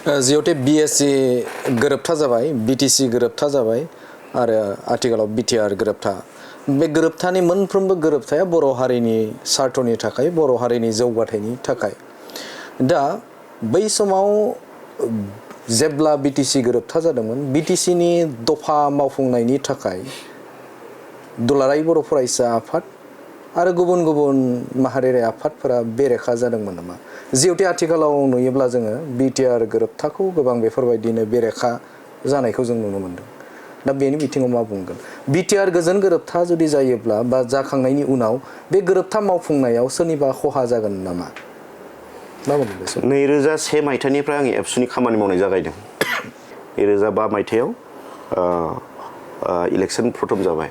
जिहेतु बिएससि गोरोबथा जाबाय बिटिसि गोरोबथा जाबाय आरो आथिखालाव बिटिआर गोरोबथा बे गोरोबथानि मोनफ्रोमबो गोरोबथाया बर' हारिनि सार्थनि थाखाय बर' हारिनि जौगाथायनि थाखाय दा बै समाव जेब्ला बिटिसि गोरोबथा जादोंमोन बिटिसिनि दफा मावफुंनायनि थाखाय दुलाराय बर' फरायसा आफाद आरो गुबुन गुबुन माहारियारि आफादफोरा बेरेखा जादोंमोन नामा जिहेतु आथिखालाव नुयोब्ला जोङो बिटिआर गोरोबथाखौ गोबां बेफोरबायदिनो बेरेखा जानायखौ जों नुनो मोनदों दा बेनि बिथिङाव मा बुंगोन बिटिआर गोजोन गोरोबथा जुदि जायोब्ला बा जाखांनायनि उनाव बे गोरोबथा मावफुंनायाव सोरनिबा खहा जागोन नामा मा बुंगोन बे समाव 2001 मायथाइनिफ्राय आं एबसुनि खामानि मावनाय जागायदों 2005 मायथाइयाव इलेक्सन प्रथम जाबाय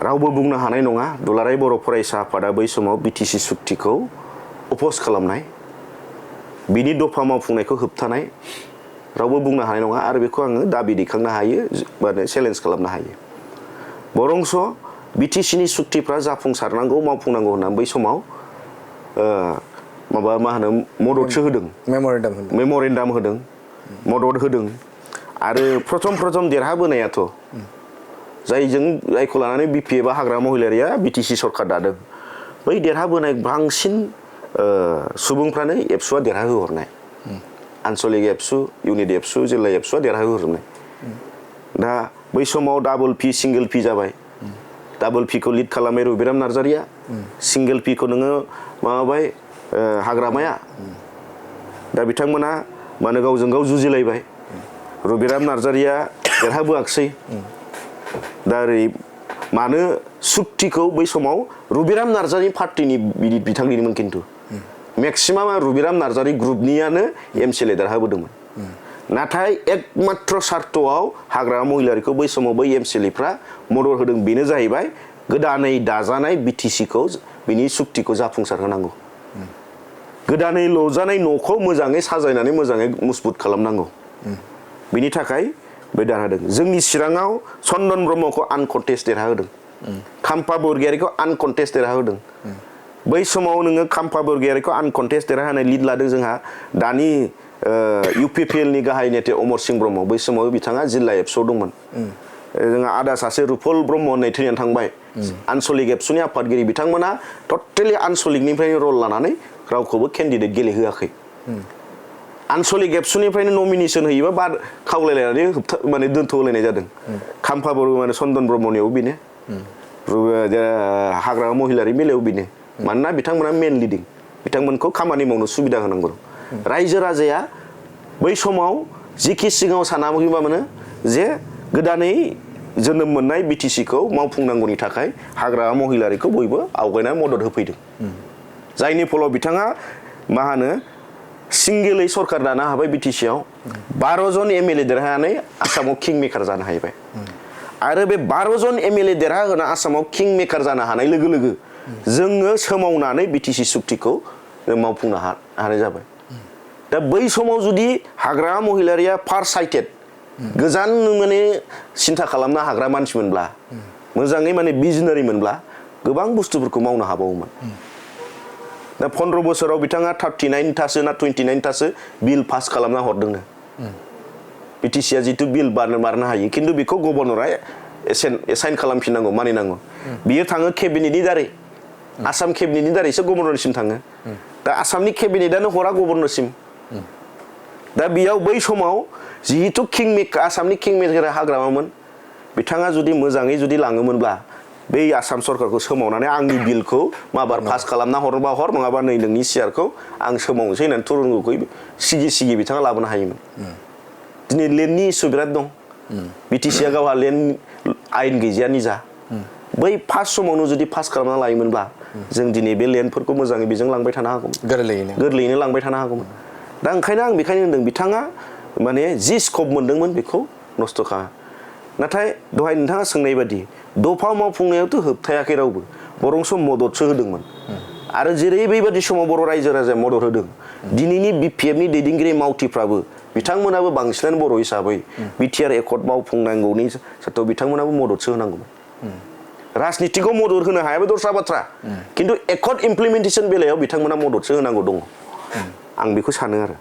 रावबो बुंनो हानाय नङा दुलाराय बर' फरायसा आफादा बै समाव बिटिसि सुक्तिखौ अपोज खालामनाय बिनि दफा मावफुंनायखौ होबथानाय रावबो बुंनो हानाय नङा आरो बेखौ आङो दाबि दैखांनो हायो माने चेलेन्ज खालामनो हायो बरंस बिटिसिनि सुक्तिफ्रा जाफुंसारनांगौ मावफुंनांगौ होनना बै समाव माबा मा होनो मददसो होदों मेम'रेन्डाम होदों मदद होदों आरो प्रथम देरहाबोनायाथ' जायखौ लानानै बिपि एबा हाग्रा महिलारिया बिटिसि सरकार दादों बै देरहाबोनाय बांसिन सुबुंफ्रानो एबसुआ देरहाहोहरनाय आनसलिक एबसु इउनिट एबसु जिल्ला एबसुआ देरहाहोहरनाय दा बै समाव डाबल पि सिंगल पि जाबाय डाबल पिखौ लिड खालामबाय रबिराम नार्जारिया सिंगल पिखौ नोङो माबाबाय हाग्रामाया दा बिथांमोना मानो गावजों गाव जुजिलायबाय रबिराम नार्जारिया देरहाबोआखसै दा ओरै मानो सुक्तिखौ बै समाव रबिराम नार्जारि पार्टिनि बिथांनिमोन खिन्थु मेक्सिमाम रबिराम नार्जारि ग्रुपनियानो एमसिएलए देरहाबोदोंमोन नाथाय एकमात्र सार्थआव हाग्रा महिलारिखौ बै समाव बै एमसिएलएफ्रा मदद होदों बेनो जाहैबाय गोदानै दाजानाय बिटिसिखौ बिनि सुक्तिखौ जाफुंसार होनांगौ गोदानै लजानाय न'खौ मोजाङै साजायनानै मोजाङै मजबुत खालामनांगौ बिनि थाखाय बे देरहादों जोंनि चिराङाव चन्दन ब्रह्मखौ आनकन्टेस्ट देरहाहोदों खाम्फा बरगयारिखौ आनकन्टेस्ट देरहाहोदों बै समाव नोङो खाम्फा बरगयारिखौ आनकन्टेस्ट देरहाहोनाय लिड लादों जोंहा दानि इउपिपिएलनि गाहाय नेता अमर सिंह ब्रह्म बै समाव बिथाङा जिल्ला एबसुआव दंमोन जोंहा आदा सासे रुपल ब्रह्म होननाय थैनानै थांबाय आनसलिक एबसुनि आफादगिरि बिथांमोना टटेलि आनसलिकनिफ्रायनो रल लानानै रावखौबो केन्डिडेट गेलेहोआखै आनसलिक एबसुनिफ्रायनो नमिनेसन होयोबा बाद खावलायलायनानै माने दोनथ'होलायनाय जादों खाम्फा बर माने चन्दन ब्रह्मनियाव बेनो हाग्रा महिलारि बेलायाव बेनो मानोना बिथांमोना मेन लिडिं बिथांमोनखौ खामानि मावनो सुबिदा होनांगौ रायजो राजाया बै समाव जिखि सिगाङाव सानाखैबा मोनो जे गोदानै जोनोम मोननाय बिटिसिखौ मावफुंनांगौनि थाखाय हाग्रा महिलारिखौ बयबो आवगायनानै मदद होफैदों जायनि फलाव बिथाङा मा होनो सिंगेलै सरकार दानो हाबाय बिटिसिआव 12 जन एमएलए देरहानानै आसामाव किं मेकार जानो हाबाय आरो बे 12 जन एमएलए देरहाहोना आसामाव किं मेकार जानो हानाय लोगो लोगो जोङो सोमावनानै बिटिसि सुक्तिखौ मावफुंनो हानाय जाबाय दा बै समाव जुदि हाग्रा महिलारिया फार साइटेड गोजान माने सिन्था खालामनो हाग्रा मानसिमोनब्ला मोजाङै माने भिजनारि मोनब्ला गोबां बुस्थुफोरखौ मावनो हाबावोमोन दा 15 बोसोराव बिथाङा 39 थासो ना 29 थासो बिल पास खालामना हरदोंनो बिटिसिआ जितु बिल बारनो हायो खिन्थु बेखौ गभर्नरा एसाइन खालामफिननांगौ मानिनांगौ बियो थाङो केबिनेटनि दारै आसाम केबिनेटनि दारैसो गभर्नरसिम थाङो दा आसामनि केबिनेटआनो हरा गभर्नरसिम दा बेयाव बै समाव जिहेतु आसामनि किं मेकार हाग्रामामोन बिथाङा जुदि मोजाङै जुदि लाङोमोनब्ला बै आसाम सरकारखौ सोमावनानै आंनि बिलखौ माबार पास खालामना हरबा हर नङाबा नै नोंनि सियारखौ आं सोमावनोसै होननानै तुरुंगखौ सिगि बिथाङा लाबोनो हायोमोन दिनै लेन्डनि इसु बिराद दं बिटिसिआ गावहा लेन्ड आयेन गैजाया निजा बै फार्स्ट समावनो जुदि पास खालामना लायोमोनब्ला जों दिनै बे लेन्डफोरखौ मोजाङै बेजों लांबाय थानो हागौमोन गोरलैयैनो लांबाय थानो हागौमोन दा ओंखायनो आं बेखायनो होनदों बिथाङा माने जि स्कप मोनदोंमोन बेखौ नस्थ' खालामा नाथाय दहाय नोंथाङा सोंनाय बादि दफा मावफुंनायावथ' होबथायाखै रावबो बरंसो मददसो होदोंमोन आरो जेरै बेबायदि समाव बर' रायजो राजाया मदद होदों दिनैनि बिपिएफनि दैदेनगिरि मावथिफ्राबो बिथांमोनाबो बांसिनानो बर' हिसाबै बिटिआर एकर्ड मावफुंनांगौनि साथाव बिथांमोनाबो मददसो होनांगौमोन राजनितिखौ मदद होनो हायाबो दस्रा बाथ्रा खिन्थु एकर्ड इमप्लिमेन्टेसन बेलायाव बिथांमोना मददसो होनांगौ दङ आं बेखौ सानो आरो